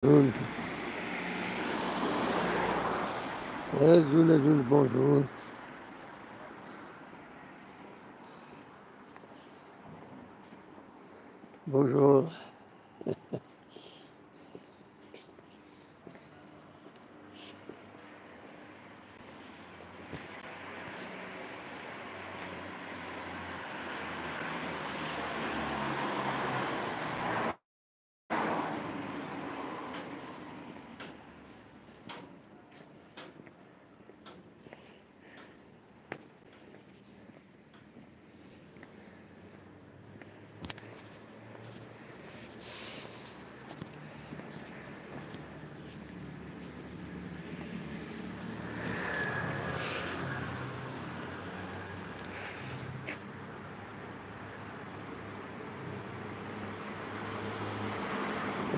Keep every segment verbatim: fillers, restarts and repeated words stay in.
Azul. Azul, azul, bonjour. Bonjour.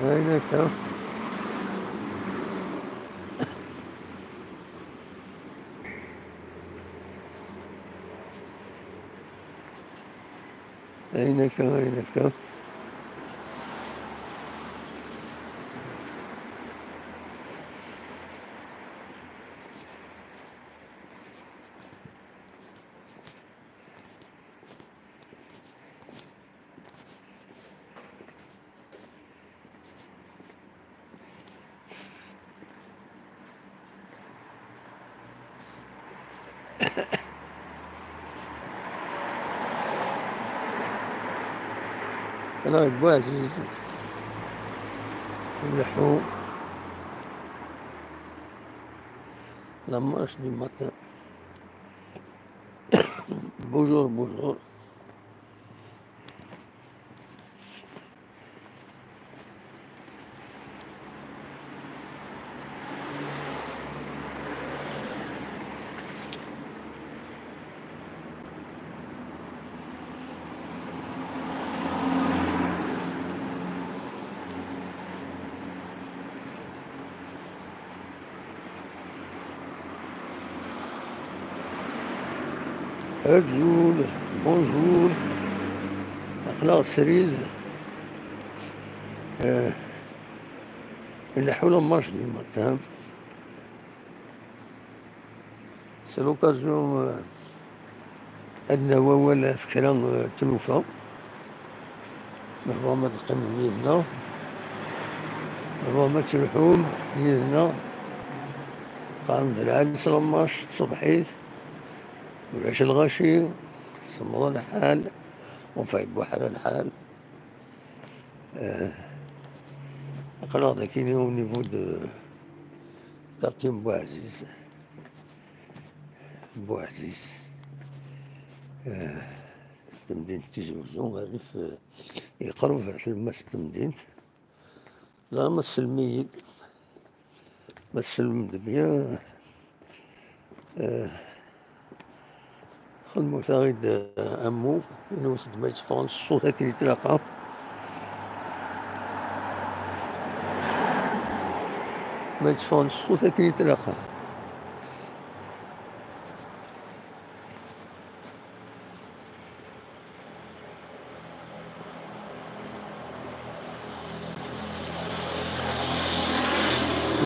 Ayen akka. Ayen akka, ayen akka. Alors, Boaziz, leḥḥu. La marche du matin. Bonjour, bonjour. Azul, bonjour. Aql-aɣ srid. Eh, nleḥḥu la marche du matin. C'est l'occasion, eh, ad nawi awal ɣef kra, eh, tlufa. Ma tebɣam ad teqqimem yid-neɣ, ma tebɣam ad telḥum yid-neɣ, qqaren-d lɛali s la marche tṣebḥit, ulac lɣaci, semmeḍ lḥal, enfin, yewweḥra lḥal. Eh, aql-aɣ dagi au niveau de quartier n Buɛziz. Buɛziz. Eh, tamdint n Tizi Wezzu, rrif, eh, yeqreb ɣer tlemmast n temdint. Ẓer ma tsellem-iyi-d. Ma tsellem-d bien. Eh, xedmut-aɣ-id, eh, ammu, inut-d ma yetteffɣen ṣṣut akken i tlaqqa. Ma yetteffɣen ṣṣut akken i tlaqqa.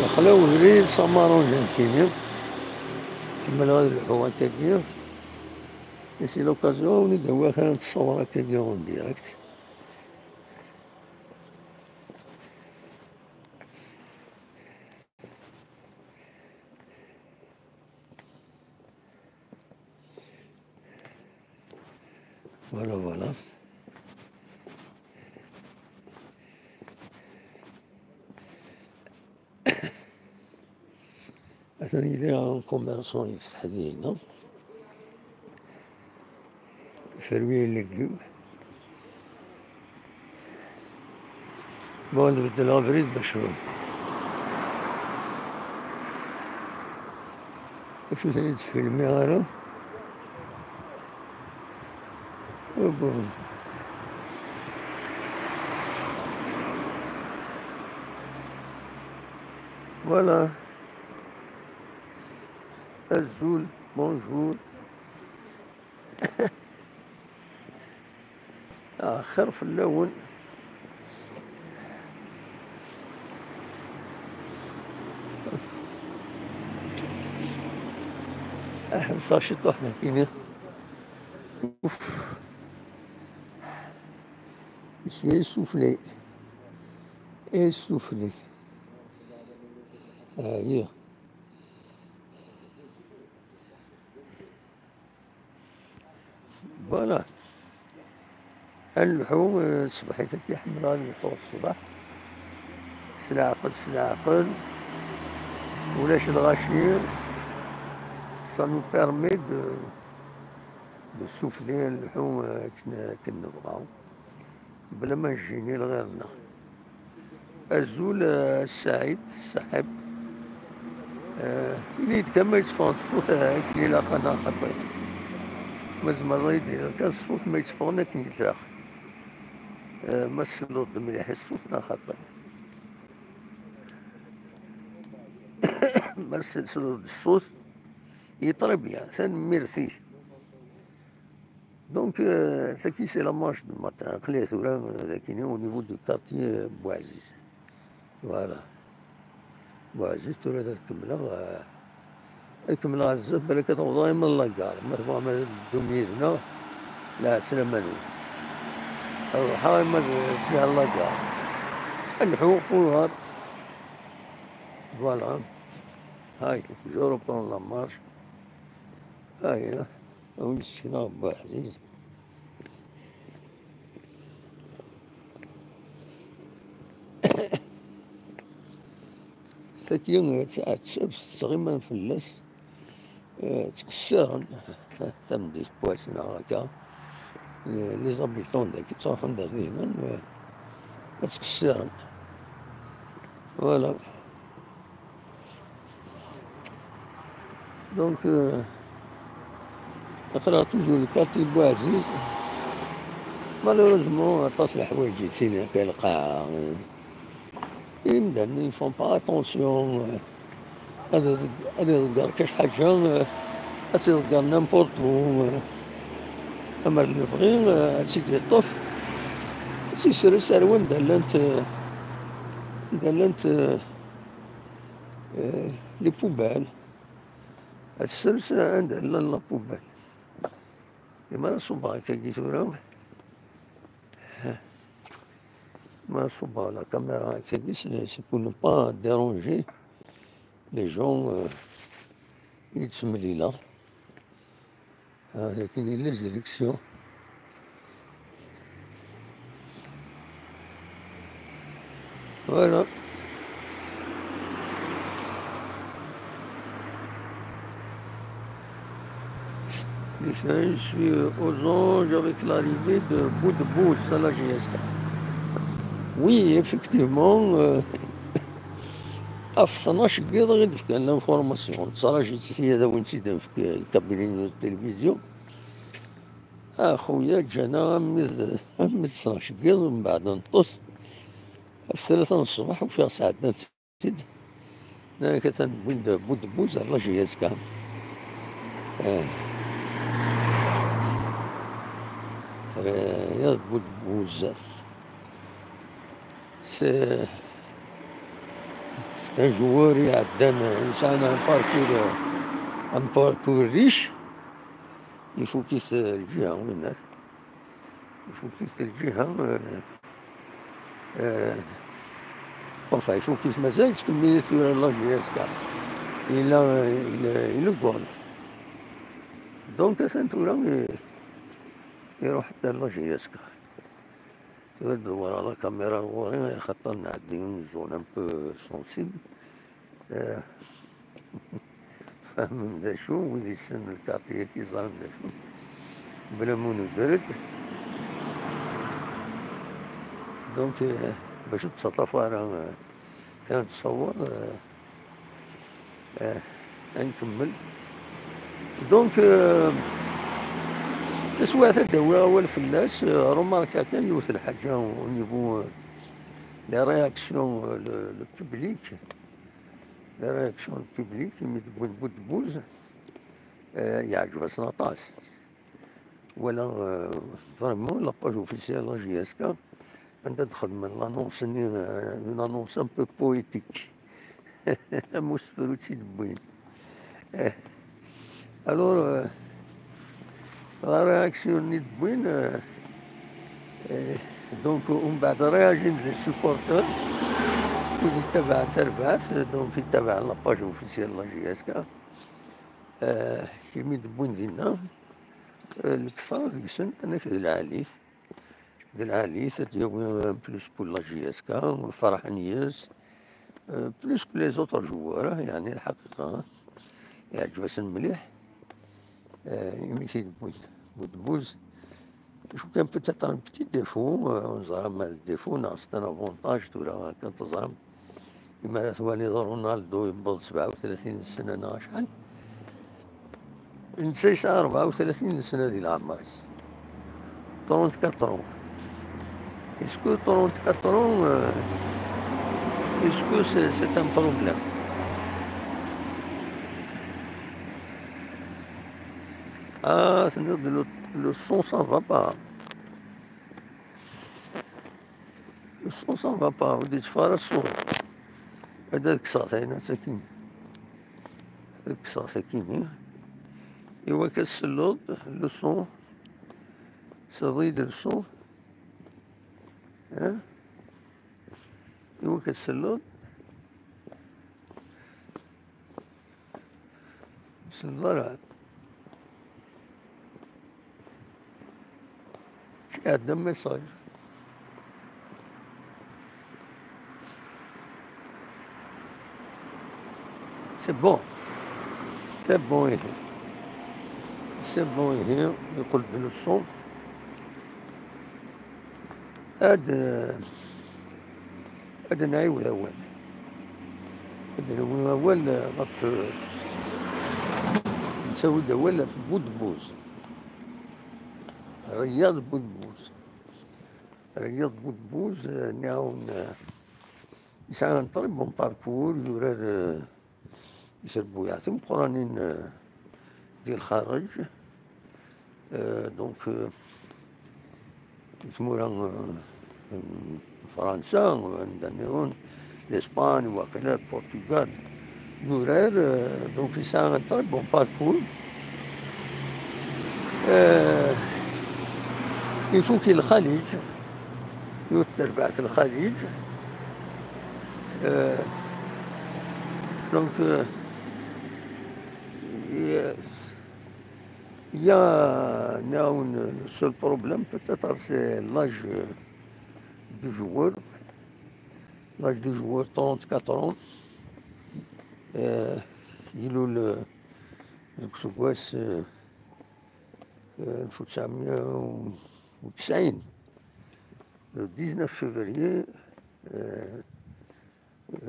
Yexla ubrid s amaṛuj nekkini. Kemmleɣ ad lḥuɣ akkagi. Et c'est l'occasion ad wen-id-awiɣ kra n ttṣawar akkagi en direct. Voilà, voilà. Atan yella commerçant yefteḥ dinna. Fruits et légumes. Bon, nbeddel abrid bac acu tani ttfilmiɣ ara. Oh, bon. Voilà. Azul, bonjour. Axir fell-awen. Ḥebseɣ ciṭuḥ nekkini. Uf. Isem-is Sufli. Isufli. Ɛyiɣ. Voilà. Ad nlḥu, eh, ṣṣbeḥ-it akka ḥemmleɣ ad nlḥu ṣṣbeḥ. S leɛqel, s leɛqel. Ulac lɣaci. Ça nous permet de, de souffler, ad nlḥu, eh, akken, akken nebɣa. Bla ma njini lɣir-nneɣ. Azul, eh, Saɛid, ṣaḥib. Eh, ini-d kan ma yetteffɣen ṣṣut, eh, akken ilaq a Nna Xaṭi. Ma tzemreḍ ad yi-d-tiniḍ kan ṣṣut ma yetteffɣen akken ilaq. Eh, ma tesleḍ-d mliḥ i ṣṣut neɣ xaṭi. Ma tesleḍ-d ṣṣut, i très bien, tanemmirt-ik. Donc, euh, tagi, c'est la manche du matin. Aql-i tura, euh, dagi, au niveau du quartier, euh, Bouaziz. Voilà. Bouaziz, tura ad kemmleɣ, euh, ad kemmleɣ ar zdat, balak ad awḍeɣ arma d la gare. Ma tebɣam ad teddum yid-neɣ, lɛeslama-nwen. Ad ruḥeɣ arma d ǧiha n la gare. Ad nḥu, uɣal. Voilà. Hay, je reprends la marche. Aya, a wi yessekneɣ Buɛziz. Tagi, eh, tt-, tt-, tettɣimam fell-as, eh, ttqessiren. Tameddit n wass neɣ akka, eh, les habitants dagi ttruḥun-d ar diman, eh, ad ttqessiren. Voilà. Donc, euh, aql-aɣ toujours le quartier Bouaziz. Malheureusement, aṭas n leḥwayeǧ yettilin akka lqaɛa. Imdanen, ils font pas attention. Euh, ad iḍeg-, ad iḍegger kac ḥaǧa, euh, ad tt-iḍegger n'importe où, euh, amer d lebɣi, euh, ad tt-id-iṭṭef, ad tt-isres ar wanda llant, euh, anda llant, euh, euh, les poubelles. Ad tt-isres anda llan la poubelle. Et ma ara ṣubbeɣ akkagi tura. Ma ara ṣubbeɣ la caméra akkagi, c'est, c'est pour ne pas déranger les gens, euh, i d-ttemlileɣ. Ah, lakin les élections. Voilà. Enfin, je suis, euh, aux anges avec l'arrivée de Boudbouz à la J S K. Oui, effectivement, euh, ɣef tnac n yiḍ i d-fkan l'information. Ttṛaǧu-tt-id ad awen-tt-id-nefk, euh, cabinet de télévision. Axuya, ǧǧan-aɣ armi d, armi d ttnac n yiḍ, mbeɛd neṭṭes. Ɣef tlata n ṣṣbeḥ, ufiɣ sɛeddan-tt-id. Nnan-ak atan wwin-d Boudbouz ar la J S K. Ah. Raya Boudbouz. C'est, c'est un joueur iɛeddan, yesɛan un parcours, un parcours riche. Ifuk-it, euh, lǧiha, winnat. Ifuk-it lǧiha, euh, euh, enfin, ifuk-it mazal yettkemmil tura la J S K. Il a, il a, il a le golf. Donc, atan tura, i-, iruḥ-d ar la J S K. Tura d-dewwreɣ la caméra ar ɣur-i, axaṭer nɛeddi une zone un peu sensible. Eh, fehmem d acu, wid yessnen lkarti-agi ẓran d acu. Bla ma nebren. Donc, eh, bac ur tettaṭṭaf ara, eh, kan ad tṣewwer, eh, Eh, ad nkemmel. Donc, euh, taswiɛt ad d-awiɣ awal fell-as, euh, remarque kan yiwet lḥaǧa au niveau, euh, les réactions, euh, le, le public, les réactions du public, imi d-wwin Boudbouz, euh, yeɛǧeb-asen aṭas. Voilà, euh, vraiment, la page officielle la J S K, anda d-xedmen l'annonce-nni, euh, une annonce un peu poétique. Am usefru i tt-id-wwin. Eh, alors, euh, la réaction-nni d-wwin, euh, euh, donc, umbeɛd réagin-d les supporters, wid yettabaɛen tarbaɛt, donc yettabaɛen la page officielle n la J S K, euh, imi d-wwin dinna, euh, lekter deg-sen, anak d lɛali-t, d lɛali-t, ad d-yawi un plus pour la J S K, ferḥen yes, euh, plus que les autres joueurs, hein, yeɛni lḥaqiqa, hein. Yeɛǧeb-asen mliḥ, euh, imi t-id-wwin. Boudbouz, je crois peut-être un petit défaut, euh, ur neẓri ma d défaut neɣ c'est un avantage, tura kan teẓram. Imi ara twaliḍ Ronaldo yewweḍ sebɛa u tlatin sna neɣ acḥal, netta yesɛa rebɛa u tlatin sna di leɛmer-is. Trente-quatre ans. Est-ce que trente-quatre ans, euh, est-ce que c'est, c'est un problème? Ah, c'est-à-dire le, le son, ça va pas. Le son, ça va pas. Vous dites, faire le son. Ad kkseɣ tayna sakkin. Ad kkseɣ sakkin. Iwakken ad selleḍ le son. Sɛiḍ le son. Hein? Iwakken ad selleḍ. Selleḍ ara. Iɛedda message. C'est bon. C'est bon, ihi. C'est bon, ihi. Yeqqel-d le son. Ad, ad nɛiwed awal. Ad nawi awal ɣef, nettawi-d awal ɣef Boudbouz. Riyad Boudbouz. Riyad Boudbouz, euh, nniɣ-awen, euh, yesɛa un très bon parcours, yurar, euh, i terbuyaɛ timeqqranin, euh, di lxareǧ. Euh, donc, euh, di tmura, euh, n Fransa, anda nniḍen, l'Espagne, waqila, Portugal. Yurar, euh, donc yesɛa un très bon parcours. Euh, ifuk i Lxaliǧ, yiwet terbaɛt Lxaliǧ. Euh, donc, euh, il y a, il y a, nniɣ-awen, le seul problème, peut-être, c'est l'âge du joueur. L'âge du joueur, trente-quatre ans. Euh, ilul, euh, deg useggas, euh, euh, ألف وتسعمية وتسعين, le dix-neuf février, euh,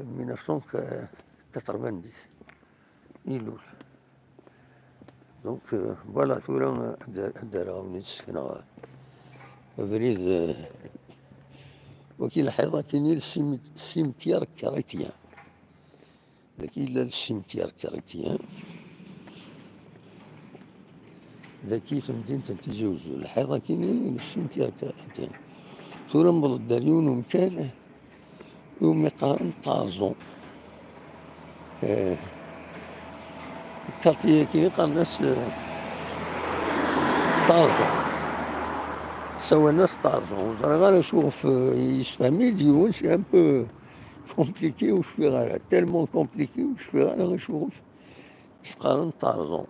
mille neuf cent quatre-vingt-dix. Ilul. Donc, euh, voilà, tura ad d-, ad d-rreɣ awen-d-sekneɣ abrid, euh, waki lḥiḍ akkin i le cimetière chrétien. Daki yella le cimetière chrétien. Daki temdint n Tizi Uzzu. Lḥiḍ akkin i le cimetière chrétien. Tura newweḍ-d ar yiwen umkan iwumi qqaren Tarzan. Eh, lkarti-agi qqaren-as, eh, Tarzan. Ssawalen-as Tarzan. Ur ẓriɣ ara acu ɣef, eh, yessefhem-iyi-d yiwen, c'est un peu compliqué, ur cfiɣ ara. Tellement compliqué, ur cfiɣ ara acu ɣef s-qqaren Tarzan.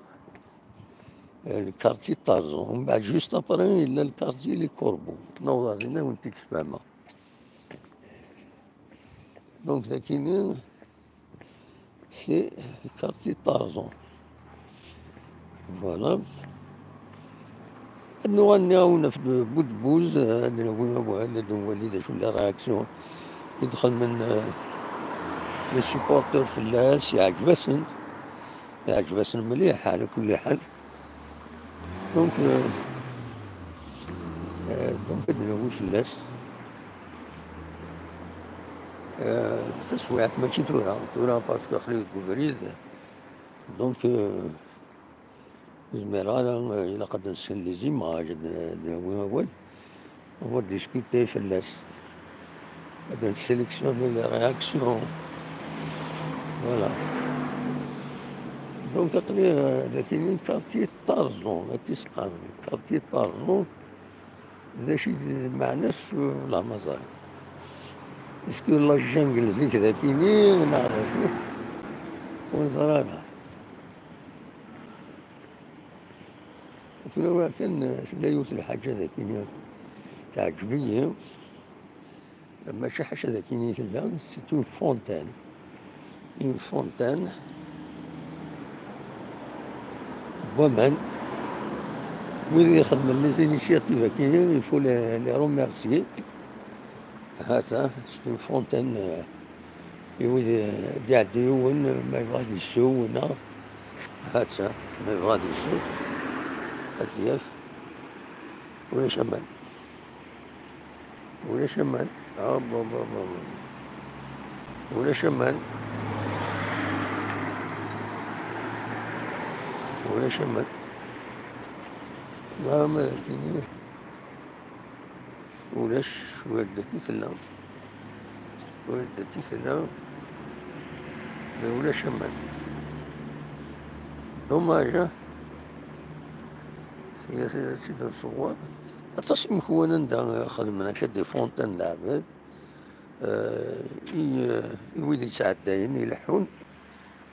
Eh, lkarti Tarzan. Mbeɛd, juste après, yella lkarti Les Corbeaux. Naweḍ ar dinna, ad wen-t-id-sfehmeɣ. Donc, dagi, c'est le quartier Tarzan. Voilà. Ad nuɣal nniɣ-awen ɣef Boudbouz, ad nawi awal, ad nwali d acu la réaction i d-xedmen, euh, les supporters fell-as, yeɛǧeb-asen. Yeɛǧeb-asen mliḥ, ɛla kulli ḥal. Donc, euh, euh, donc, ad nawi fell-as. Euh, taswiɛt, mačči tura. Tura, parce que aql-i deg ubrid. Donc, euh, ur zmireɣ ara, euh, ilaq ad nsken les images, ad, ad nawi awal. On va discuter fell-as. Ad nsélectionner les réactions. Voilà. Donc, aql-i, euh, dagi, quartier Tarzon, akka i s-qqaren, quartier Tarzon, d acu i d lmeɛna-s, wallah ma ẓriɣ. Est-ce que la jungle zik dagi, neɣ d acu? Ur neẓri ara. Tura kan, euh, tella yiwet lḥaǧa dagi, teɛǧeb-iyi. Mačči ḥaca d akken i tella, c'est une fontaine. Une fontaine n waman. Wid i ixedmen les initiatives-agi, il faut les, les remercier. Hata, c'est une fontaine, euh, i wid, euh, d-iɛeddi yiwen, ma yebɣa ad yessew, neɣ hata, ma yebɣa ad yessew, ad d-yaf. Ulac aman. Ulac aman. Hop, hop, hop, hop. Ulac aman. Ulac aman. Neɣ ma d akken ulac, ur d-, akka i tella. Ur d-, akka i tella. Ma ulac aman. Dommage, ah. Sya, sya, sya, d nṣewwer. Aṭas imekwan anda xedmen akka des fontaines leɛbad, eh, i, eh, i wid yettɛeddayen, ileḥḥun,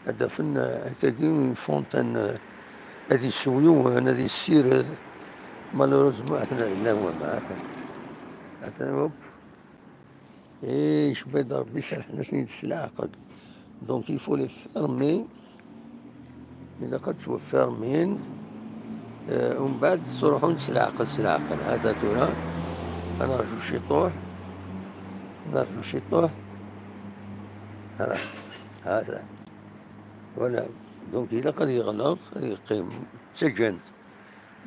ad d-afen, eh, akkagi une fontaine, eh, ad yessew yiwen, ad yessired. Malheureusement, atan ad yella wama, atan. Atan, hop. Eh, icebba-d Rebbi, serrḥen-asen-id s leɛqel. Donc, il faut les fermer. Ilaq ad ttwafermin. Eh, umbeɛd ttruḥun s leɛqel, s leɛqel. Hata tura. Ad nerju ciṭuḥ. Nerju ciṭuḥ. Ha. Hata. Voilà. Donc, ilaq ad yeɣleq, ad yeqqim. Ttaǧǧan-t.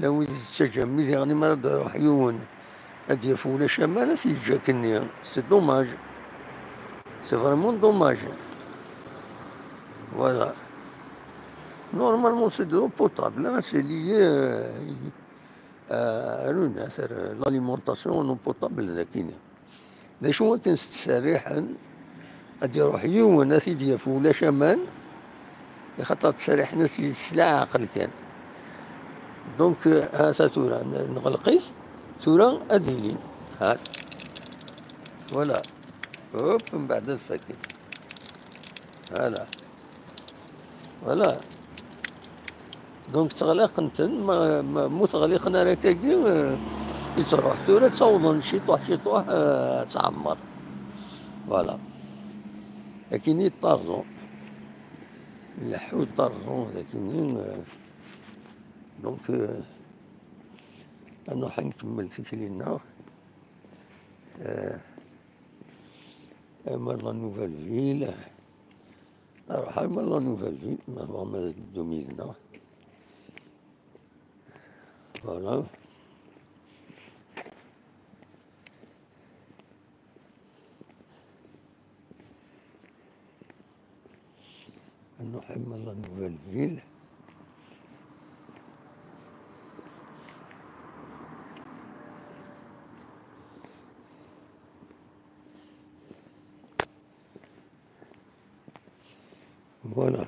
La wid yettaǧǧan, mi diɣen mi ara d-iruḥ yiwen ad d-yaf ulac aman, ad t-yeǧǧ akkenni. C'est dommage. C'est vraiment dommage. Voilà. Normalement, c'est de l'eau potable, hein, c'est lié, euh, à l'eau, hein, c'est l'alimentation en eau potable, d akken. D acu akken s-ttserriḥen, ad d-iruḥ yiwen ad t-id-yaf ulac aman, ixaṭer ttserriḥen-as s leɛqel kan. Donc, euh, hata tura, n-, nɣelq-it, tura ad ilin. Hat. Voilà. Hop, mbeɛd ad fakken. Voilà. Voilà. Donc, ttɣelliqen-ten, ma, ma, mu ttɣelliqen ara akkagi, eh, yettruḥ. Tura ttawḍen ciṭuḥ, ciṭuḥ, eh, ad tɛemmer. Voilà. Akkin i Tarzan. Leḥḥu Tarzan, d akkin, eh, donc, eh, ad nruḥ ad nkemmel tikli-nneɣ. Eh, Ama la Nouvelle Ville. Ruḥ ama la Nouvelle Ville, ma tebɣam ad teddum yid-neɣ. Voilà. Ad nruḥ ama la Nouvelle Ville. Voilà.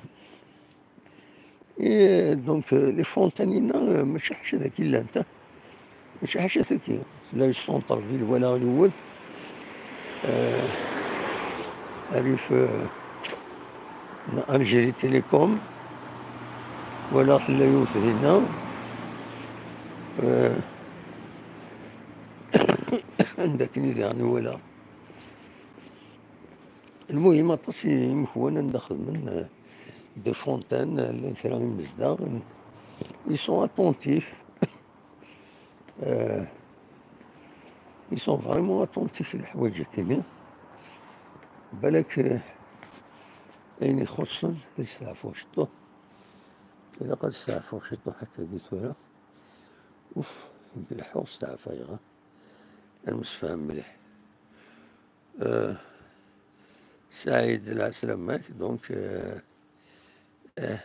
Et donc, euh, les fontaines, euh, mačči ḥaca dagi llant, ah. Mačči ḥaca dagi. Tella centre-ville, walaɣ yiwet. Euh, rrif, euh, n Algérie Télécom. Walaɣ tella yiwet dinna. Euh, anda akken i diɣen i walaɣ. Lmuhim, aṭas i imekwan anda xedmen, euh, des fontaines, euh, llan kra imezdaɣ, ils sont attentifs. Euh, ils sont vraiment attentifs i leḥwayeǧ-agi. Balak, euh, ayen ixuṣṣen, ad steɛfuɣ ciṭuḥ. Ilaq ad steɛfuɣ ciṭuḥ akkagi tura. Uf, deg leḥḥuɣ steɛfayeɣ, ah. Ad nemsefham mliḥ. Euh, Saɛid, lɛeslama-k, donc, euh, euh,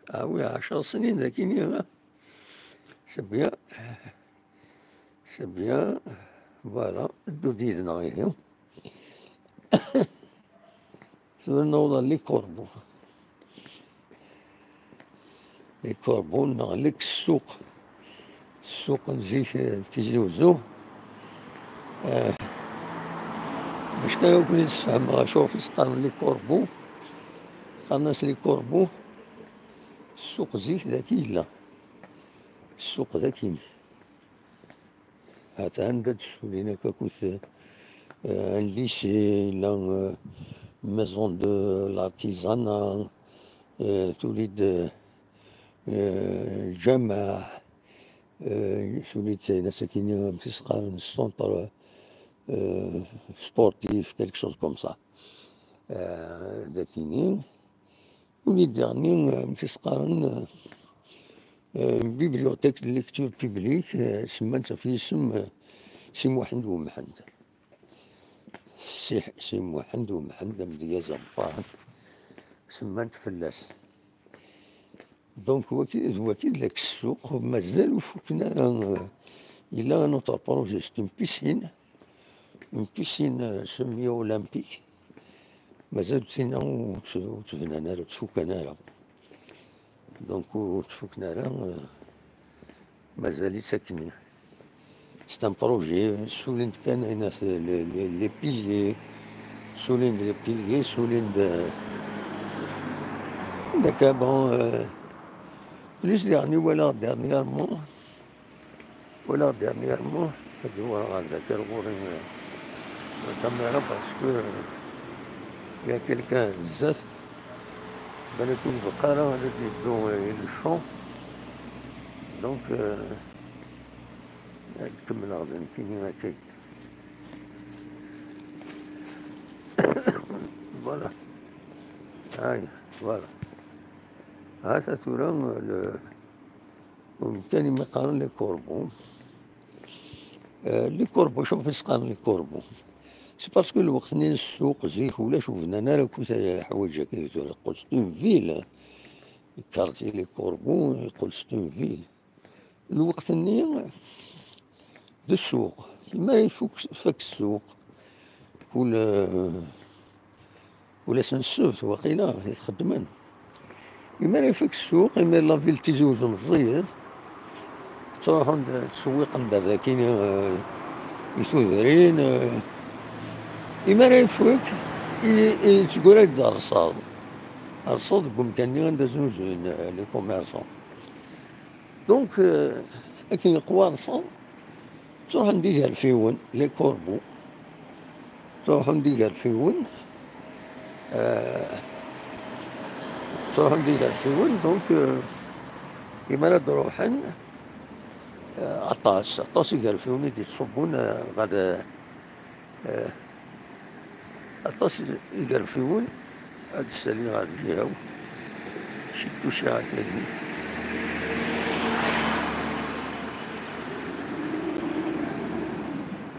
ah oui, ɛecṛ snin dagi, ah. C'est bien. C'est bien. Voilà, ddu-d yid-neɣ ihi. Tura newweḍ ɣer Les Corbeaux. Les Corbeaux neɣ Lek Ssuq. Ssuq n zik, eh, n Tizi Uzzu. Eh, bac kan ad ken-id-sfehmeɣ acu ɣef i s-qqaren Les Corbeaux. Qqaren-as Les Corbeaux. Ssuq zik daki yella. Ssuq daki. Atan da d-ssulin akk akkit, eh, un lycée, la, eh, maison de l'artisanat, eh, tuli-d, eh, lǧameɛ, eh, tuli-d ayen-as akini, amek i s-qqaren, centre, eh, sportif, quelque chose comme ça. Eh, dakini. Uli diɣenni, eh, amek i s-qqaren, eh, eh, bibliothèque de lecture publique, eh, semman-tt ɣef yisem, eh, Si Muḥend Umḥend. Si, Si Muḥend Umḥend, amedyaz ameqqran, semman-t fell-as. Donc, waki, d waki d Lek Ssuq, mazal ur fukken ara, eh, yella un autre projet, c'est une piscine, une piscine, eh, semi-olympique. Mazal tinna ur tt-, ur tt-bnan ara, ur tt-fukan ara. Donc, ur tt-fuken ara, eh, mazal-itt akkenni. C'est un projet, ssulin-d kan ayen at-, les, les, les piliers, ssulin-d les piliers, ssulin-d, eh, d'accord, bon, eh, plus diɣenni walaɣ dernièrement, walaɣ dernièrement, ad d-uɣaleɣ ɣer daki ar ɣur-i, eh, la caméra, parce que, eh, il y a quelqu'un zdat, balak ur nbeqqa ara ad d-yeddu, eh, le champ. Donc, eh, ad kemmleɣ d nekkini akka. Voilà. Ay, voilà. Hata tura, le, umkan imi qqaren Les Corbeaux. Euh, Les Corbeaux, acu ɣef i s-qqaren Les Corbeaux? C'est parce que lweqt-nni n ssuq, zik, ulac, ur bnan ara akk ḥwayeǧ akka, tura teqqel c'est une ville. Le quartier Les Corbeaux, yeqqel c'est une ville. Lweqt-nni d ssuq. Imi ara ifuk, fak ssuq, kul, kul ass n ssebt, waqila, i t-xeddmen. Imi ara ifak ssuq, imi la ville Tizi Uzzu meẓẓiyet, ttruḥun-d, ttsewwiqen-d ar daki, eh, i tudrin, eh. Imi ara ifuk, i, i, yettgurad-d rrṣaḍ. Rrṣaḍ deg umkan-nni anda znuzuyen, eh, les commerçants. Donc, euh, akken yeqwa rrṣaḍ, ttruḥen-d igerfiwen, les corbeaux. Ttruḥen-d igerfiwen, euh, ttruḥen-d igerfiwen, donc, euh, imi ara d-ruḥen, euh, aṭas, aṭas igerfiwen i d-yettṣubbun, euh, ɣer, euh, Eh, aṭas igerfiwen ad d-saliɣ ɣer lǧiha-w. Cituciɣ akadi.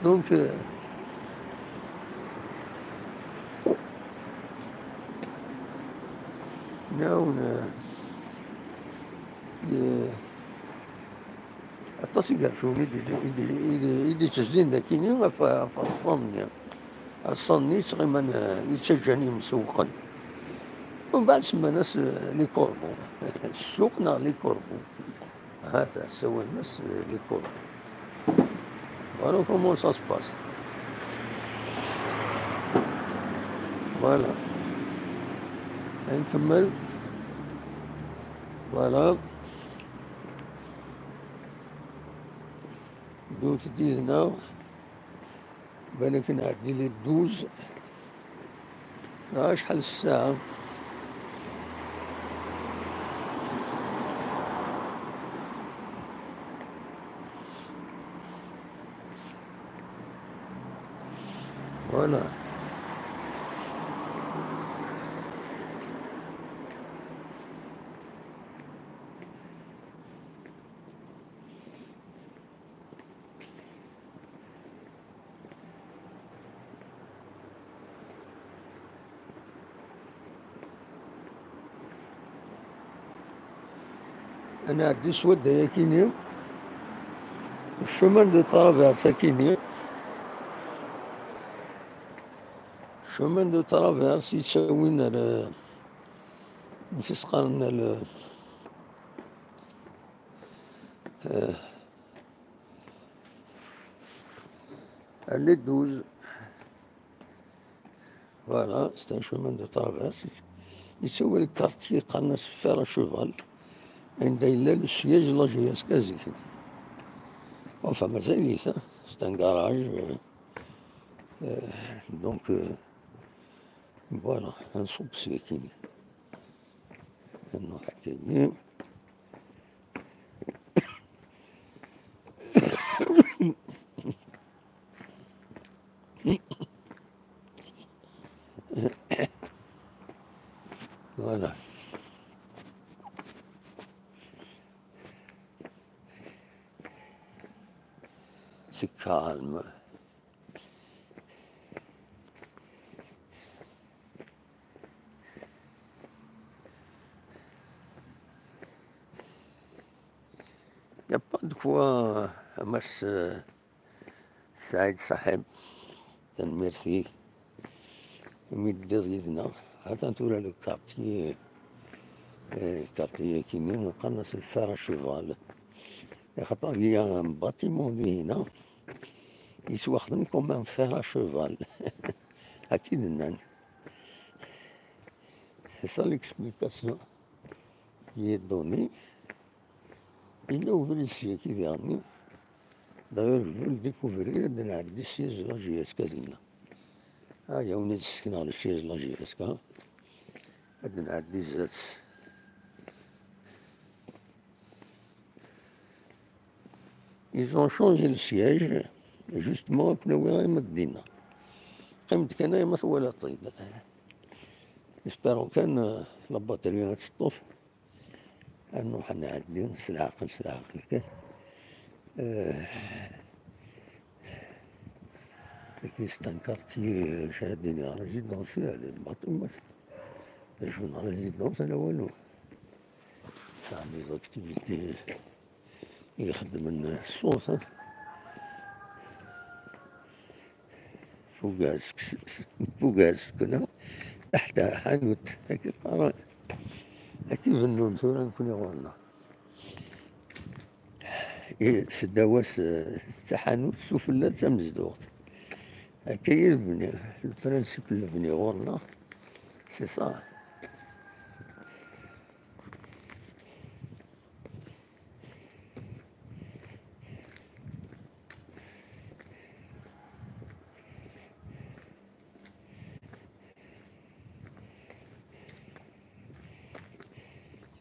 Donc, euh, nɛawen, euh, ye-, Aṭas igerfiwen i d-, i d-, i d-, i d-ittezdin dakini ɣef, ɣef rrṣan-nni. Rrṣan-nni yettɣiman, eh, yettaǧǧan imsewwqen. Umbeɛd semman-as, eh, les corbeaux. Ssuq neɣ les corbeaux. Hata, ssawalen-as, eh, les corbeaux. Voilà comment ça se passe. Voilà. Ad nkemmel. Voilà. Ddut-d yid-neɣ, balak nɛeddi les douze. Acḥal ssaɛa? Voilà. Ad nɛeddi s wadda-yakini, chemin de traverse akini, chemin de traverse yettawin ar, amek i s-qqaren, ar, eh, ar les douze. Voilà, c'est un chemin de traverse. Yettawin le quartier qqaren-as Fer à Cheval, anda yella le siège n la J S K zik. Enfin, mazal-it, hein. C'est un garage, euh, euh, donc, euh, voilà, un souci qui nous a accueillis. Voilà. C'est calme. Il n'y a pas de quoi, Mass, euh, Saïd Saheb. Tanemmirt-ik imi d-teddiḍ yid-neɣ. Atan tura le quartier, eh, quartier-agi-nni qqaren-as le Fer à Cheval. Axaṭer il y a un bâtiment dihin-a yettwaxdem comme un fer à cheval. Akka i d-nnan. C'est ça l'explication qui est donnée. Yella ubrid sya-agi diɣen. D'ailleurs, je vous le découvrir, ad nɛeddi siège la J S K dinna. Ah, yiwen i d-ssekneɣ le siège la J S K. Ad nɛeddi zdat. Ils ont changé le siège, justement, akken awiɣ ayma d dinna. Qqim-d kan ayma twalaḍ-t-id. Espérons kan, euh, la batterie ad teṭṭef. Ad nruḥ ad nɛeddi s leɛqel, s leɛqel kan. Euh, c'est un quartier, euh, je dirais, résidentiel, lbaṭel, ma c'est une résidence, ala walu. Sɛan des activités i ixeddmen ṣṣut, ha? Fugaz, fugaz, kna, ḥta ḥanut, akka qqaren. Akka i bennun tura nekni ɣur-neɣ. I, seddaw-as, eh, d taḥanut, sufella d tamezduɣt. Akka i lebni, le principe n lebni ɣur-neɣ, c'est ça.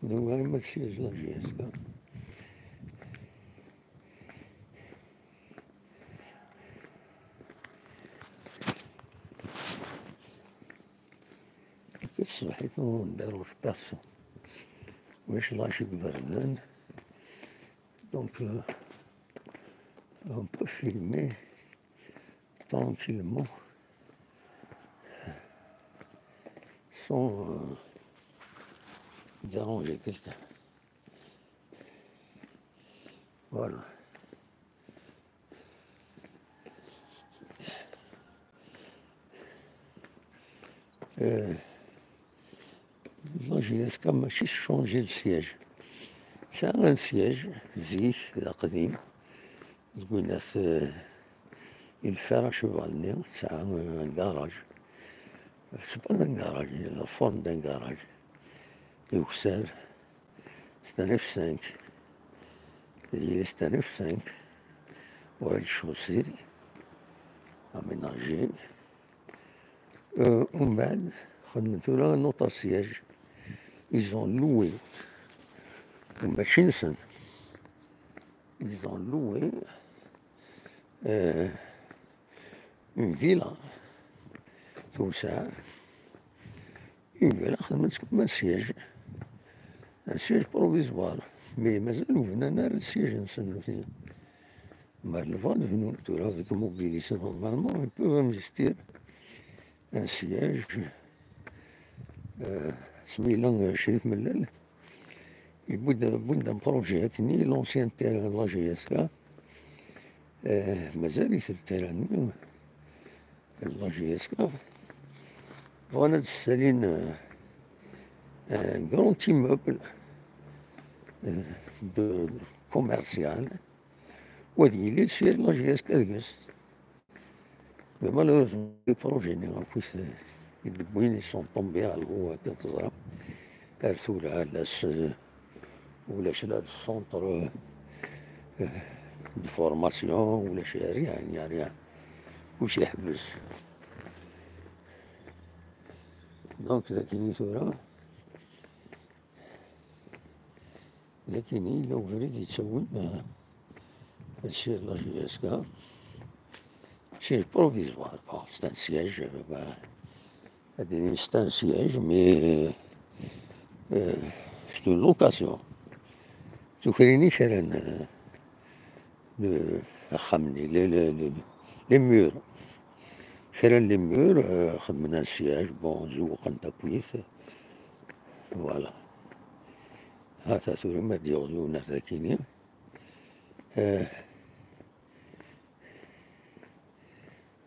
Nwiɣ ma d siège la J S K. Taṣebḥit, on ne dérange personne. Ulac lɣaci deg iberdan. Donc, euh, on peut filmer tranquillement sans, euh, déranger quelqu'un. Voilà. Euh, la J S K mačči tchangé le siège. Tesɛa un siège zik, d aqdim, deg winat, euh, il fer à cheval-nni, tesɛa, euh, un garage. C'est pas un garage, la forme d'un garage. Ukessar, c'est un F cinq. C'est un F cinq. Au rez-de-chaussée, aménagé. Euh, umbeɛd, xedmen tura un autre siège. Ils ont loué. Mačči nsen. Ils ont loué, euh, une villa. Tewseɛ. Une villa, xedmen-tt comme un siège. Un siège provisoire. Mais mazal ur bnan ara le siège-nsen, nutni. Mais le va devenir, tura, avec mobilité, normalement, ils peuvent investir un siège. Euh, Smila, euh, Chérif Mellal, il bout d'un, bout d'un projet, ni l'ancien terrain de la J S K. Euh, mazal-it le terrain, la J S K. Bɣan ad ssalin, euh, un grand immeuble, euh, de, de commercial, u ad yili le siège de la J S K deg-s. Mais malheureusement, les projets-nni akk i t-, i d-wwin, ils sont tombés à l'eau, akken teẓram. Ar tura, ulac, euh, ulac la le centre, euh, de formation, ulac rien, il n'y a rien. Kullec yeḥbes. Donc, dagi tura, dagi yella ubrid yettawin, euh, le siège de la J S K. Siège provisoire, bon, c'est un siège, euh, ben, c'est un siège, mais, euh, euh, c'est une location. Tuker-iyi kra n, euh, le, axxam-nni, les, les, les, les murs. Kra n les murs, euh, xedmen un siège, bon, zewqen-t akkit. Voilà. Hata tura ma d-yuɣ yiwen ar dagi-nni. Euh,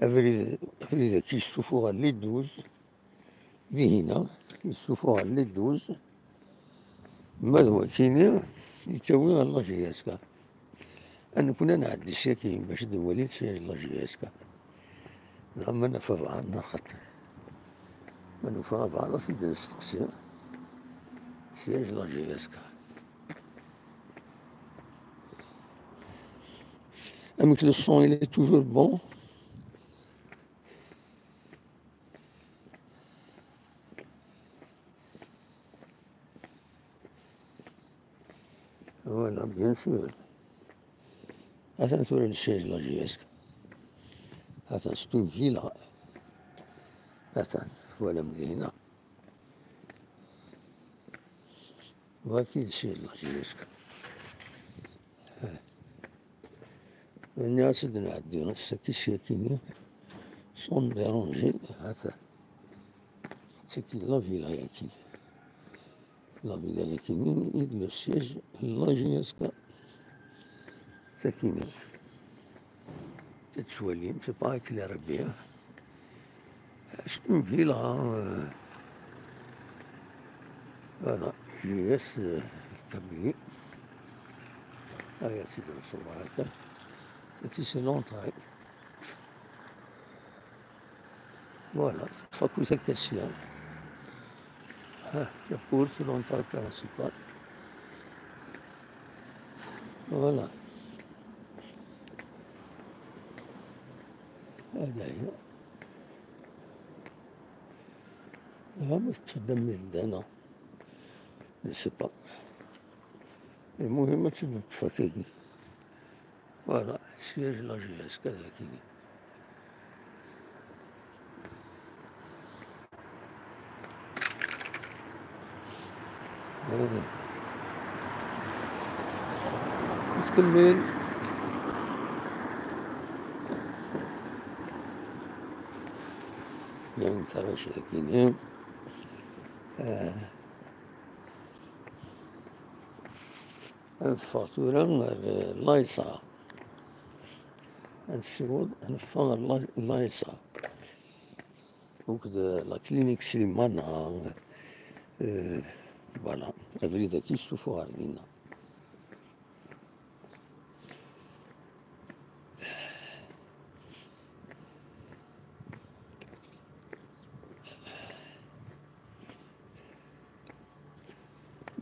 abrid, abrid-agi yessufuɣ ɣer les douze. Dihina, yessufuɣ ɣer les douze. Ma d wakini, yettawi ɣer la J S K. Ad nekni ad nɛeddi syaki bac ad nwali siège la J S K. Neɣ ma naf abɣan, neɣ xaṭi. Ma nufa abɣan, ad t-id-nesteqsi. Siège la J S K. Amek le son, il est toujours bon? Voilà, bien sûr. Atan tura le siège la J S K. Atan, c'est une villa. Atan, voilà, Medina. Waki le siège la J S K. Nniɣ-as ad nɛeddi, ass-agi syakini, sans déranger, atan. Tagi la villa-yagi. La villa-yagi, i d le siège la J S K. Sakina. Tettwalim, c'est pas éclairé bien. C'est une villa, euh, voilà, J S, euh, Kabylie. Regarde, c'est dans son baraka. Et puis c'est l'entrée. Voilà, teṭṭef akk takka sya. Ah, tawwurt, l'entrée principale. Voilà. Hada hi. Dɣa ma teṭṭef-d am medden-a. Je sais pas. Lmuhim ad tt-id-neṭṭef akkagi. Voilà, siège la J S K dagi. Nettkemmil. Yan karacakini. Ad neffeɣ tura ar, eh, Layṣa. Ad nessiweḍ, ad neffeɣ ar Lay-, Layṣa. Akked, eh, la clinique Slimane, eh, voilà. Abrid-agi yessufuɣ ar dinna.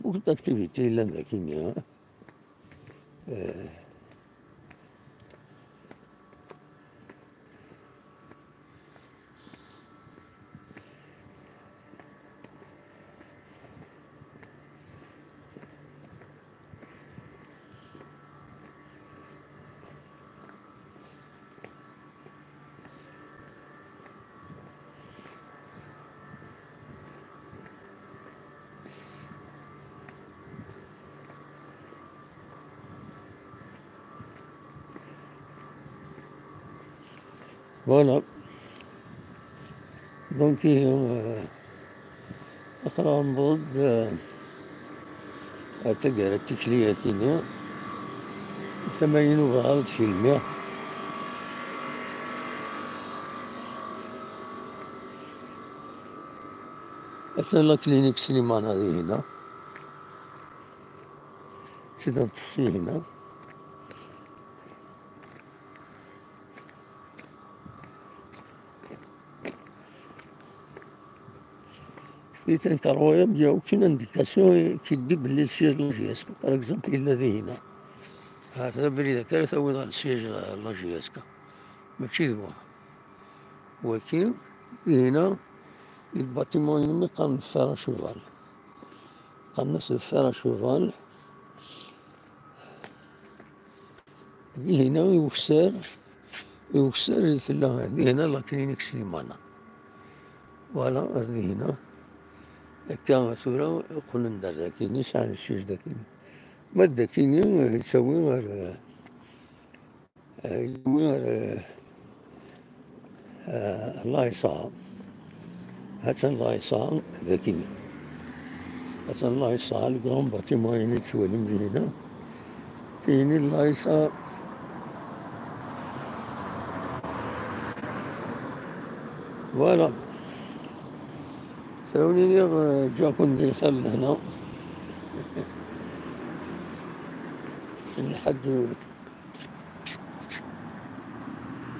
Beaucoup d'activités yellan dagi, hein. Euh, Voilà. Donc, euh, aql-aɣ newweḍ-d, euh, ar taggara n tikli-agi-nni, tama-inu bɣiɣ ad filmiɣ. Atan la clinique Slimane هذه هنا. C'est dans tout هنا. C'est incroyable, il n'y a aucune indication qui dit que le siège de la J S K, par exemple, il l'a dit هنا. هذا بريدك كارثة وضع le siège de la J S K. ماشي ذوين. Waki, dihina, il bâtiment il met comme fer à cheval. Comme c'est fer à cheval. Dihina, il sert, il sert, il là, dihina, la clinique Slimane. Voilà, dihina. Akka tura qqlen-d ar dakini, sɛan ccij dakini. Ma d dakini, yettawi ar, yettawi ar, eh, eh, l'A S A. Hatan l'A S A dakini. Hatan l'A S A, le grand bâtiment-ini tettwalim dihina. Tini l'A S A. Voilà. Tawnini, eh, ǧǧiɣ-ken di lxir lehna. Lḥedd,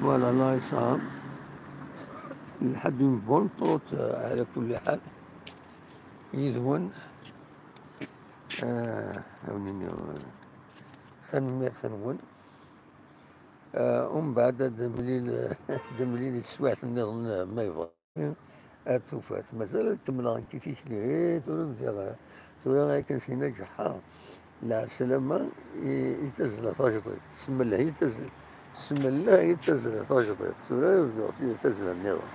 voilà, l'A S A. Lḥedd une bonne route, eh, على كل حال. Yid-wen. Eh, tawnini, eh, tanemmirt-nwen. Eh, umbeɛd ad d-nemlil, ad d-nemlil i teswiɛt nniḍen, eh, ma yebɣa. Ar tufat. Mazal ad kemmleɣ nekk i tikli. Eh, tura bdiɣ, tura akken sina ǧeḥḥa. Lɛeslama i, i tazzla tajdidt. Semmellah i tazzla. Semmellah i tazzla tajdidt. Tura bdiɣ ti-, tazzla nniḍen.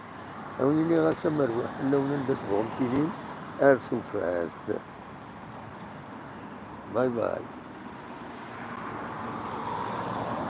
A wen-iniɣ ass amerbuḥ fell-awen anda tebɣum tilim. Ar tufat. Bye bye.